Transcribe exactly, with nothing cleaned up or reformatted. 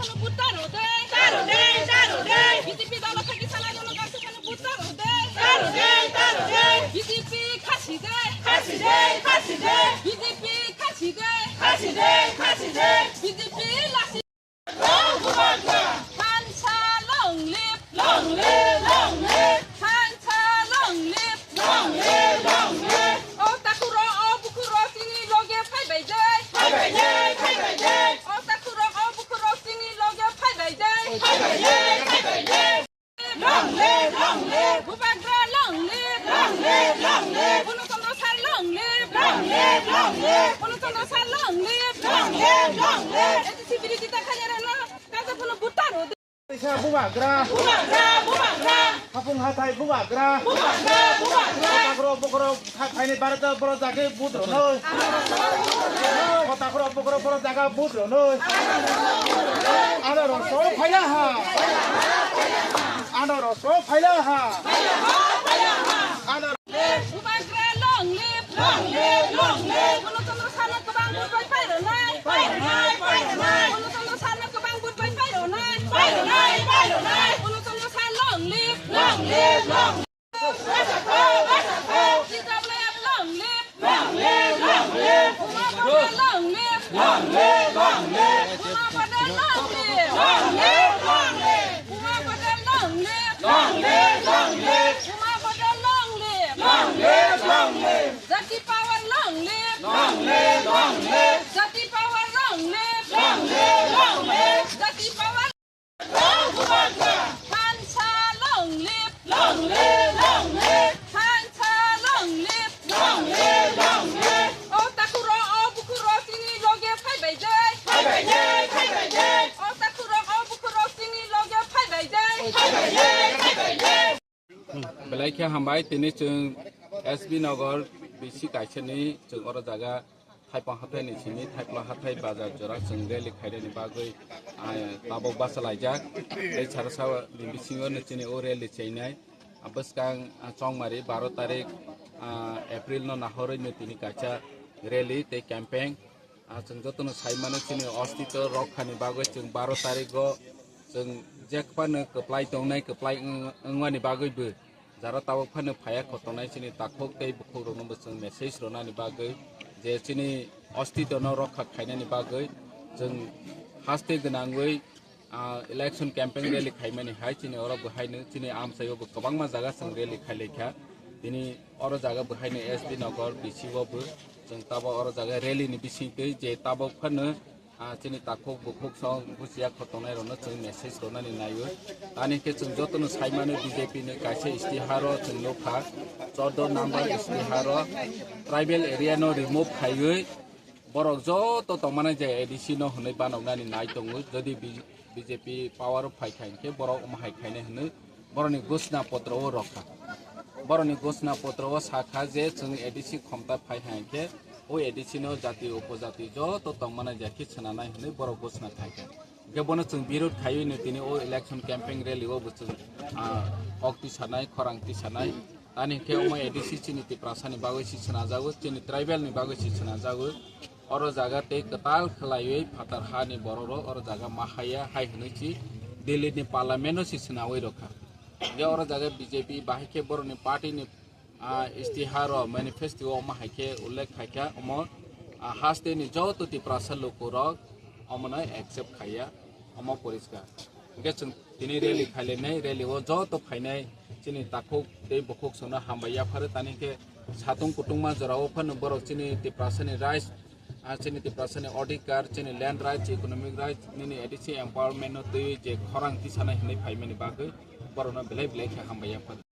Vote taro de, taro de, taro de. B J P dolo thagi sana jono gangsa phano vote taro de, taro de, taro de. B J P khasi de, khasi de, khasi de. B J P khasi de, khasi de, khasi de. B J P lasi. Thansa long live, long live, long live. Thansa long live, long live, long live. O takhuro, o bukhuro chini loge phaibai de, phaibai de, phaibai de. O takhuro, o bukhuro chini loge phaibai de, phaibai de, phaibai de. Long live, long live. Bubagra long live, long live, long live. Purno Chandra sir long live, long live, long live. Purno Chandra sir long live, long live, long live. A D C birodhita khainai rano kaisa phano vote taro de. Kaisa bubagra. Bubagra, bubagra. Hapung hathai bubagra. Bubagra, bubagra. Takhuro bukhuro Tha-, thaini barata borok jaga vote rwnoi. Kota khorok bokhorok borok jaga vote rwnoi. Ano rosok phaila ha. Ano rosok phaila ha. Ano Bubagra long live, long live, long live. Purno Chandra sano kwbang vote bai phai rwnai. Phai rwnai, phai rwnai. Purno Chandra sano kwbang vote bai phai rwnai. Phai rwnai, phai rwnai. Purno Chandra sir long live, long live, long live. T W F long live, long live, long live. Buma Patel long live, long live, long live. Buma Patel long live, long live, long live. Buma Patel long live, long live, long live. Buma Patel long live, long live, long live. Jati power long live, long live, long live. Jati power long live, long live, long live. Jati power Thansa long live, long live, long live. Thansa long live, long live, long live. O takhuro, o bukhuro chini loge phaibai de. Phaibai de, phaibai de. O takhuro, o bukhuro chini loge phaibai de. Phaibai de, phaibai de. Belai khe hambai, tini chwng S B Nagar B C kaisani chwng oro jaga Thaipang hathai ni simi Thaipla hathai bazar jora chwng rally khainani bagwi, ah, tabok bachalaijak. Tei sara sara ni bisingo no chini o rally chainai. Ah, bwskang, ah, chongmari baro tarik, ah, April no nahorwi no tini kaisa rally tei campaign. Ah, chwng jotono sai mano chini ostito rokha ni bagwi chwng baro tarigo chwng jekphano kwplai tongnai, kwplai wng-, wngmani bagwi bo jara tabok phano phaiya kho tongnai chini takhuk tei bukhukrokno bo chwng message rwnani bagwi je chini ostitono rokha khainani bagwi chwng haste gwnangwi, ah, election campaign rally khaimani hai chini oro bo haino chini amchaio bo kwbangma jaga chwng rally khailaikha. Tini oro jaga bo haino S D Nagar B C o bo chwng tabok oro jaga rally ni bisingtwi je tabok phano, ah, chini takhuk bukhuk song buchiya kho tongnai rokno chwng message rwnani naio. Tani khe chwng jotono sai mano B J P ni kaisa istiharo chwng nukha, chordo number istiharo tribal area no remove khaiwi borok joto tongmani je A D C no hwnwi banoknani nai tongo. Jodi B-, B J P power o phai kha hinkhe borok omo hai khainai hwnwi borokni ghoshna potro o rokha. Borokni ghoshna potro o sakha je chwng A D C khomta phai hai khe o A D C no jati upojati joto tongmani je khe swnanai hwnwi borok ghoshna khaikha. Hinkhe bono chwng birod khaiwi no tini o election campaign rally o bo chwng, ah, kok tisanai, khorang tisanai. Tani hinkhe omo A D C chini Tiprasa ni bagwi si swnajago, chini tribal ni bagwi si swnajago. Oro jaga tei kwtal khwlaiwi phatar ha ni borok rok oro jaga ma haya hai hwnwi si Delhi ni parliament o si swnawi rokha. Hinkhe oro jaga B J P bahai khe borok ni party ni, ah, istiharo manifesto o omo hai khe ullekh khaikha, omo, ah, haste ni joto Tiprasa lukurok omono accept khaiya, omo poriskar. Hinkhe chwng tini rally khailainai, rally o joto phainai chini takhuk tei bukhuk chwngno hambai yapharo. Tani hinkhe satung kutungma jorao phano borok chini Tiprasani rights, ah, chini Tiprasani odhikar, chini land rights, economic rights, nini A D C empowerment no twiwi je khorang tisanai hwnwi phaimani bagwi borokno belai belai khe hambai yapharo.